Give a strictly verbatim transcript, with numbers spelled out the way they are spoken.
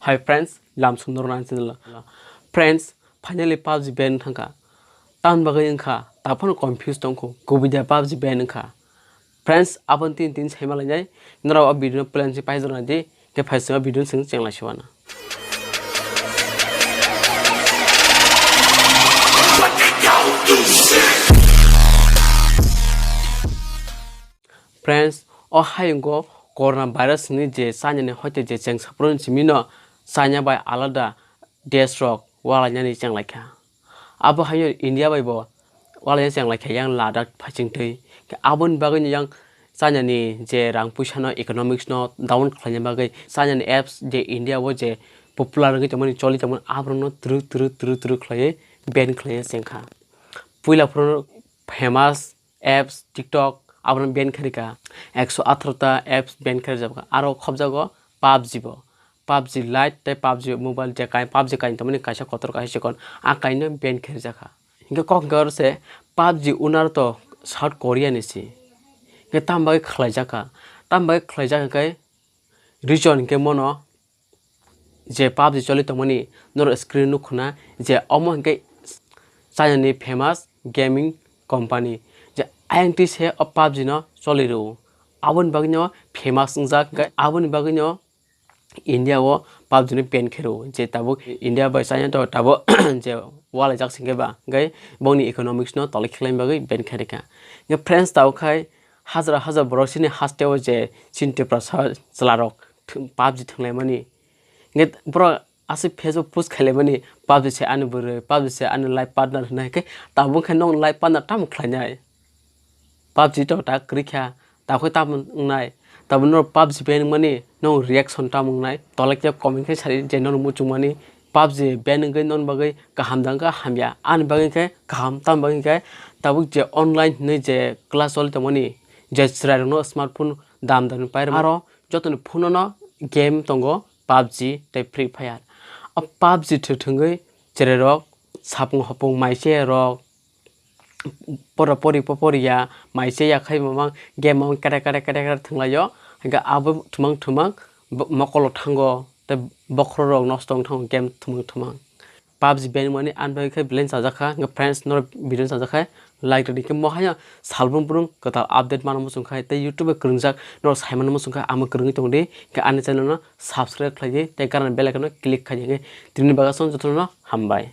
Hi friends, lam sundor nang channel. Friends, finally PUBG ban thangkha. Tamni bagwi wngkha, taphano confuse tongkho, kubui da PUBG ban wngkha. Friends, aboni tin tin saima lainai, norok o video no plan se paijak nai di, ke phaising o video no chwng chenglai siwana. Friends, o hayungo corona virus ni je China ni hoite je chengsaphuru ni simi no China bai alada desh rok walainani chenglaikha. Abo haino India bai bo walainani chenglaikha yang Ladakh phaisingtwi. Khe aboni bagwi no yang China ni je rang puisa no, economics no down khlaina bagwi China ni apps je India o je popular wngwi tongmani, choli tongmani, aborok no twrwk twrwk twrwk twrwk khlaiwi ban khlaina chengkha. Puila phuru famous apps TikTok abono ban kharika, ekso atharo ta apps ban kharijak, aro khobjago PUBG bo, PUBG Lite tei PUBG Mobile, je kai PUBG kainwi tongmani kaisa kotor kaisa chikon, a kaino ban kharijakha. Hinkhe kok hinkhe oro se PUBG owner to South Korea ni si, hinkhe tamo bagwi khlaijakha, tamo bagwi khlaijakha khe reason hinkhe mono je PUBG choli tongmani norok screen nukho na, je omo hinkhe China ni famous gaming company, je ayang twi se o PUBG no choli rwo, aboni bagwi no famous wngjak, hinkhe aboni bagwi no India o PUBG no ban khe rwo, je tabuk India bai China to tabuk je walaijak se hinkhe ba, hinkhe bongni economics no tolai khlaina bagwi ban khe rikha. Hinkhe friends, tabuk khai hajar hajar borok chini haste o je chini Tiprasa chwla rok thw-, PUBG thwnglaimani. Hinkhe borok aswk Facebook post khailaimani, "PUBG se ani bwrwi, PUBG se ani life partner," hwnwi. Hinkhe tabuk khe nwng life partner tamo khlainai? PUBG to ta kwrwi kha, tabuk khe tamo wngnai? Tabuk norok PUBG ban wngmani nwng reaction tamo wngnai? Tolai khe comment khe sadi je norok muchungmani PUBG ban wngwi noni bagwi kaham da wngkha hamya, ani bagwi khe kaham, tamo bagwi khe tabuk je online hwnwi je class choli tongmani, je chwrairokno smartphone dam dam ni pairwkma, aro jotoni phone no game tongo PUBG tei Free Fire. O PUBG thwk thwngwi chwrairok sapung hopung mai chaya rok, pora pori po poriya, mai chaya khai mamang game mamang kere kere kere kere thwnglaio, hinkhe abo thwmang thwmang bo-, mokolo thango tei bokhorok nosto wng thango game thwmang thwmang. PUBG ban wngmani ani bagwi khe belai chajakha, hinkhe friends norok video chajakha like rwdi, hinkhe mohaya salbrung brung kwtal update mano muchung khai tei YouTube bai kwrwngjak norok saimano muchung khai amo kwrwngwi tongdi, hinkhe ani channel no subscribe khlaidi tei gana bell icon no click khaidi, hinkhe tini bagwi aswk jotono hambai.